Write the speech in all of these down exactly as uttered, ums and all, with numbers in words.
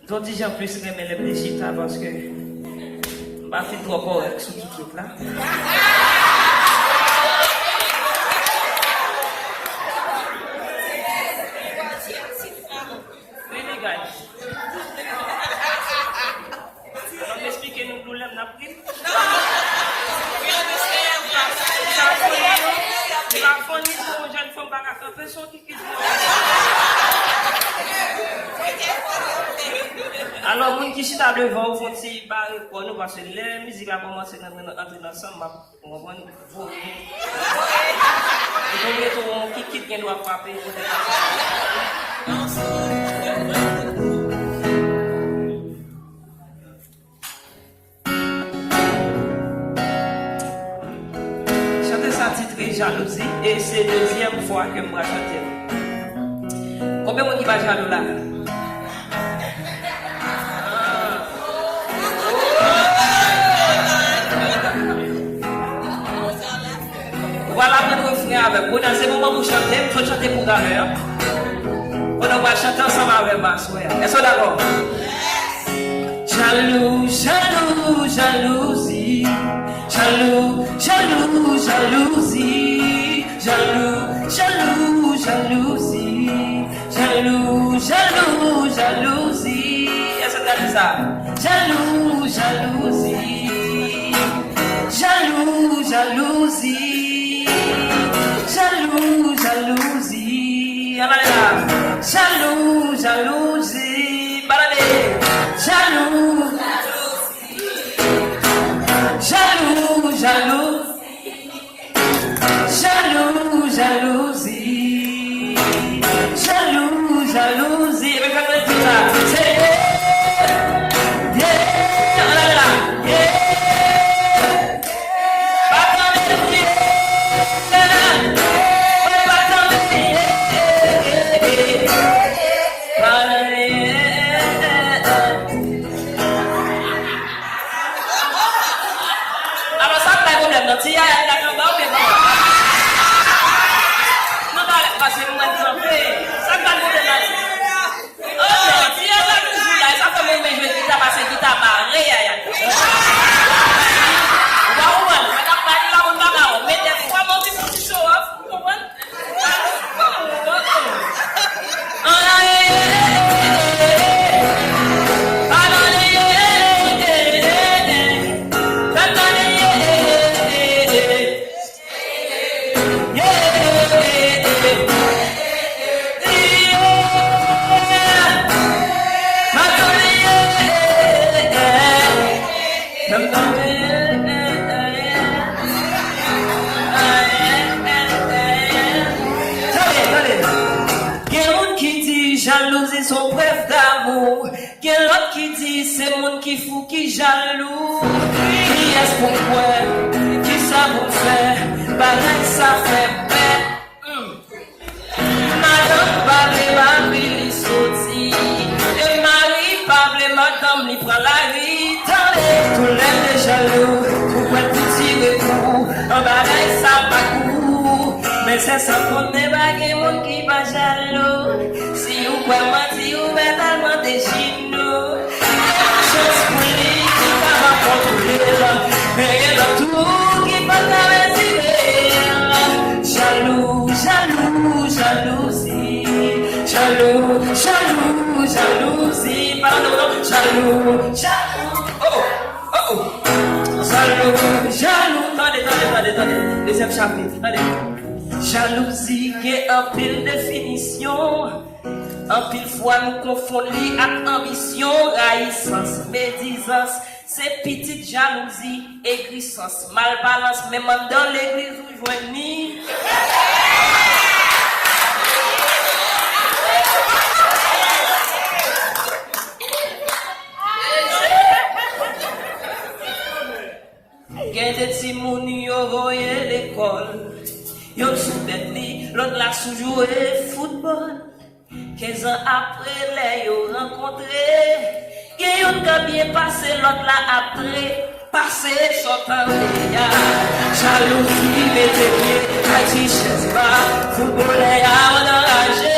Yon ti jan plis renmen lè m te chita paske m pa fin twò kòrèk sou kikit la. Really, guys? Fò m esplike nou doulè m n ap viv. Li pa funny, non. Li pa funny pou yon jèn fanm pa ka kanpe sou yon kikit. Alò, moun ki chita devan, ou fè yon ti bare kò nou, paske lè mizik la kòmanse, n ap antre nan, antre nan san, m ap, ou konprann, voye. Ou konn gen tou yon kikit gen dwa frape, kote pase. Chante sa titre Jalouzi, e se dezyèm fwa ke m pral chante l. Konbyen moun ki pa jalou la? Ou pral aprann refren avè m. Bonè, se moman pou chante, m sot chante pou talè a. Pandan w pral chante ansanm avè m aswè a. Èske w dakò? Jalou, jalou, jalouzi. Jalou, jalou, jalouzi. Jalou, jalou, jalouzi. Jalou, jalou, jalouzi. Èske w ta di sa? Jalou, jalouzi. Jalou, jalouzi. Jalou, jalouzi. Ann ale la. Jalou, jalouzi. Balade. Jalou. Jalou, jalou. Jalou, jalouzi. Jalou, jalouzi. Epi fè mwen di sa. Se yeah, yeah, ann ale la. Yeah. Pa tande, yeah. Pa tande, yeah. Pa tande, yeah. Alò, sa k bay pwoblèm nan? Ti Yaya k anba oubyen kòman? Non, pa, pase mwen kanpe. Sa k bay pwoblèm nan? Oh, ti Yaya toujou la, e sa fè mwen renmen jwe gita, pase gita mare Yaya. Ou pa konprann? Mwen t ap pale la, moun pa ka wè. Men dèfwa, mwen di pou ti show off, ou konprann? Tande, tande. Gen moun ki di jalouzi se yon prèv damou. Gen lòt ki di se moun ki fou ki jalou. Kiyès pou m kwè? Kisa pou m fè? Bagay sa fè pè. Hmm. Madanm pa vle mari li soti, e mari pa vle madanm li pran lari. Tande, tou lè de jalou, ou pral pou tire kou, an bagay sa pa kou. Men sè sa konnen pa gen moun ki pa jalou. Si ou kwè manti, ou mèt al mande Jino. Chans pou li ki pa rankontre l, men gen lòt tou ki pa ka rezime l. Jalou, jalou, jalouzi. Jalou, jalou, jalouzi. Pa tande w non. Jalou, jalou. Oh, oh, oh. Jalou, jalou. Tande, tande, tande, tande. Dezyèm chapit. Tande. Jalouzi gen anpil definisyon. Anpil fwa nou konfonn li ak anbisyon, rayisans, medizans, se pitit jalouzi, egrisans, malbalans, menm anndan legliz ou jwenn li. Gen de timoun yo voye lekòl, yonn sou bèt li, lòt la sou jwe foutbòl. Kenz an apre, lè yo rankontre, gen yonn k ap byen pase, lòt la ap trepase. Sa w tande a, jalouzi mete pye, kay ti chèz ba, foutbolè a anraje,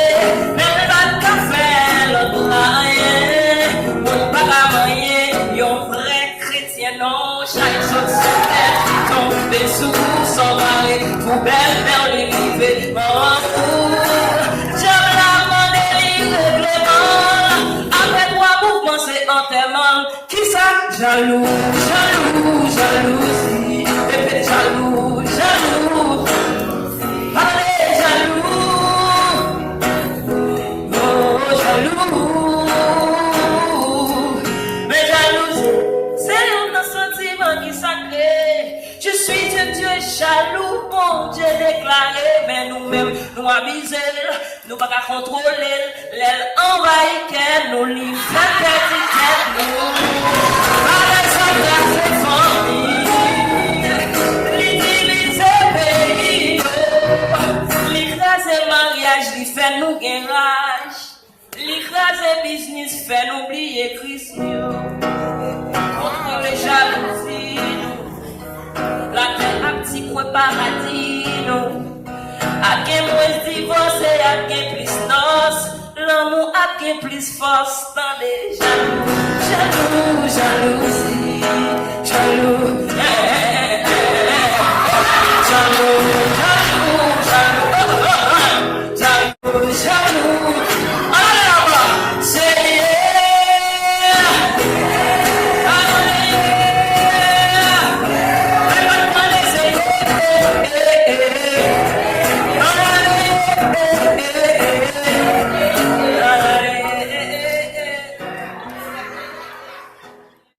men l pa t ka fè lòt la anyen. Sou son mare pou bèlmè li rive. Manman pou djab la mande li regleman. Apre twa mouvman se antèman. Kisa? Jalou, jalou, jalouzi. Repete jalou, jalou. Pale jalou. Oh, jalou. Men jalouzi se youn nan santiman ki sakre. Je suis un Dieu jaloux, Bondye deklare, men nou menm, nou abize l, nou pa ka kontwole l. Lè l anvayi kè nou, li fè pèdi tèt nou. Bagay sa kraze fanmi, li divize peyi yo, li kraze maryaj, li fè nou gen raj. Li kraze biznis, fè nou bliye Kris nou. Kontwole jalouzi nou. Latè ap ti kwen paradi nou. Ap gen mwens divòs e ap gen plis nòs. Lanmou ap gen plis fòs. Tande jalou, jalou, jalouzi, jalou.